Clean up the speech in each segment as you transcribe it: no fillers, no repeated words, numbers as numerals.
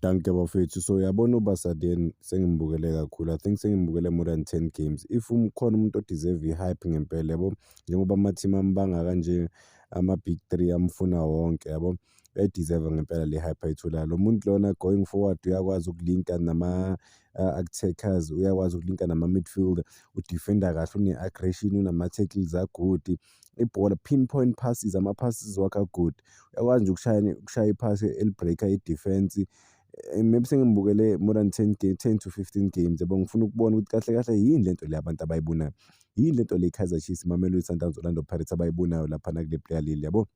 Dankie bafethu. So uyabona uBasadien sengimbukele kakhulu. I think sengimbukele more than 10 games. If khona umuntu o-deserve i-hype ngempela yabo, njengoba ama-team ambanga kanje, ama-big three amfuna wonke yabo, uyayi-deserve ngempela le hype ayitholayo. Lo muntu lona going forward uyakwazi ukulinka nama-attackers, uyakwazi ukulinka nama-midfielder, u-defend-a kahle, une-aggression, unama-tackles a-good, ibhola pinpoint passes, ama-passes wakhe a-good. Uyakwazi nje ukushaya iphasi eli-break-a i-defense. Maybe sengimbukele more than 10 game, 10 to 15 games yabo, ngifuna ukubona ukuthi kahle kahle yini lento le abantu abayibonayo, yini lento le i-Kaizer Chiefs, Mamelodi Sundowns, Orlando Pirates abayibonayo laphana kule player leli yabo.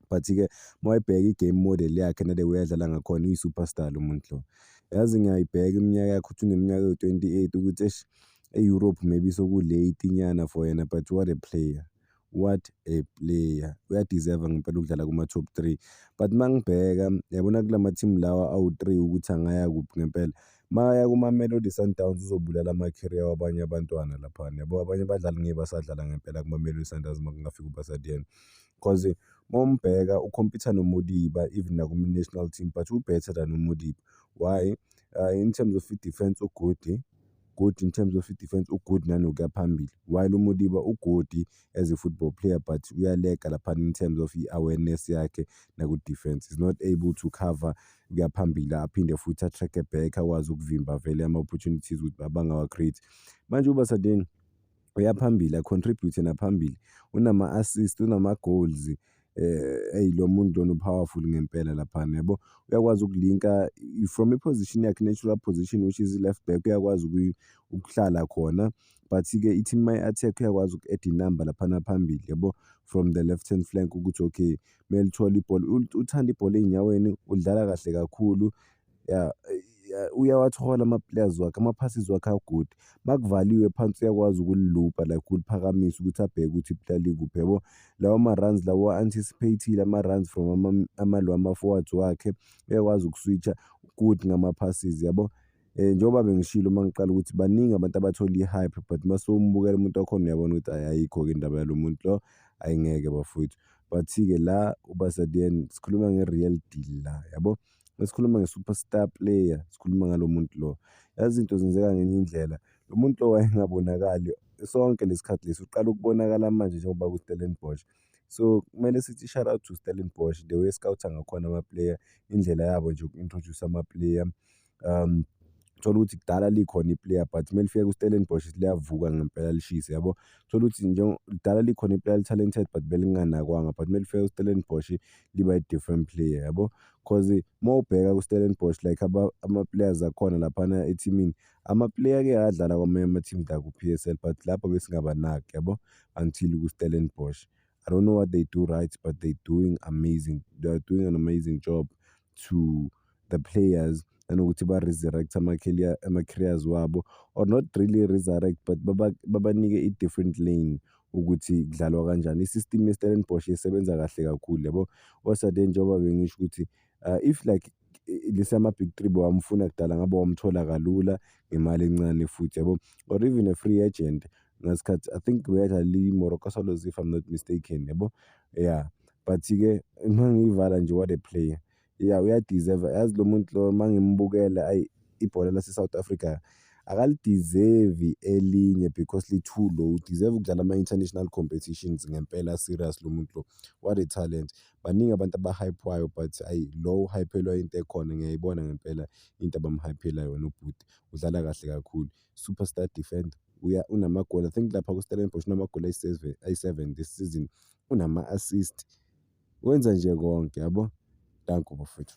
But-ke mawuyibheka i-game model yakhe nale way adlala ngakhona, uyi-superstar lo muntu lo. Yazi ngiyayibheka iminyaka yakhe ukuthi uneminyaka ewu-28, ukuthi eish, e-Europe maybe seku-late nyana for yena, but what a player, what a player. Uya-deserve ngempela ukudlala kuma-top three, but mangibheka yabona kulama team lawa awu-three ukuthi angaya kuphi ngempela. Makaya kuma-Mamelodi Sundowns uzobulala ama-career wabanye abantwana laphana yabo, abanye abadlali ngeke basadlala ngempela kuma-Mamelodi Sundowns makungafika uBasadien, cause mawumbheka u-compete-a noModiba even nakuma-national team, but u-better than uModiba. Why? In terms of i-defense u-good, good in terms of i-defense, u-good nanokuya phambili, while uModiba u-good as a football player, but uya-lack-a laphana in terms of i-awareness yakhe naku-defense, is not able to cover ukuya phambili, aphinde futhi a-track-e back, akwazi ukuvimba vele ama-opportunities ukuthi bangawa-create. Manje uBasadien uya phambili, a-contribute naphambili, unama-assist, unama-goals. Eyi, lo muntu lona u-powerful ngempela laphana yabo, uyakwazi ukulinka from i-position yakhe, natural position, which is i-left back, uyakwazi ukuhlala khona, but-ke i-team mayi-attack uyakwazi uku-add inamba laphana phambili yabo, from the left hand flank, ukuthi okay, melithola ibhola, uthanda ibhola ey'nyaweni, udlala kahle kakhulu. Ya, uyawathola ama-players wakhe, ama-passes wakhe a-good. Makuvaliwe phansi uyakwazi ukulilupa, like ukuliphakamisa ukuthi abheke ukuthi i-player likuphi yabo. Lawo ma-runs lawo uwa-anticipate-ile ama-runs from ama-forwards wakhe, uyakwazi uku-switch-a, good ngama-passes yabo. Njengoba bengishilo uma ngiqala ukuthi baningi abantu abathola i-hype, but mase umbukela umuntu wakhona uyabona ukuthi hhayi, ayikho-ke indaba yalo muntu lo, ayingeke bafowethu. But-ke la uBasadien sikhuluma nge-real deal la yabo, masikhuluma nge-superstar player sikhuluma ngalo muntu lo. Yazi izinto zenzeka ngenye indlela, lo muntu lo wayengabonakali sonke lesi khathi lesi, uqala ukubonakala manje njengoba ku-Stellenbosch. So kumele sithi shout out to Stellenbosch, the way e-scout-a ngakhona ama-player, indlela yabo nje yoku-introduce ama-player. Uthola ukuthi kudala likhona i-player, but melifika ku-Stellenbosch liyavuka ngempela lishise yabo. Uthola ukuthi kudala likhona i-player li-talented but belinganakwanga, but melifika ku-Stellenbosch liba i-different player yabo, cause mawubheka ku-Stellenbosch like ama-players akhona laphana ethimini, ama-player ake adlala kwamanye ama-teams la ku-P_S_L, but lapho besingabanaki yabo until ku-Stellenbosch. I don't know what they do right, but they doing amazing, they are doing an amazing job to the players, nanokuthi ba-resurrect ama-careers wabo, or not really resurrect, but babanike i-different lane ukuthi kudlalwa kanjani. I-system ye-Stellenbosch isebenza kahle kakhulu yabo. Basadien njengoba bengisho ukuthi if like lesi ama-big three bewamfuna kudala, ngabe wamthola kalula ngemali encane futhi yabo, or even a free agent ngasikhathi. I think bekadlala i-Moroka Swallows, if I'm not mistaken yabo, yeah. But-ke mangiyivala nje, what a player, yeah, uya-deserve. Yazi lo muntu lo mangimbukela, ayi, ibhola lase-South Africa akali-deserve elinye because li-too low, u-deserve ukudlala ama-international competitions ngempela, serious lo muntu lo, what a talent. Baningi abantu aba-hype-wayo, but ayi, lo u-hype-elwa into ekhona, ngiyayibona ngempela into abam-hype-ela yona. Ubhuti udlala kahle kakhulu, superstar defender, unamagoli, I think lapha ku-Stellenbosch unamagoli ayi-7 this season, unama-assist, wenza nje konke yabo. Danko bafowethu.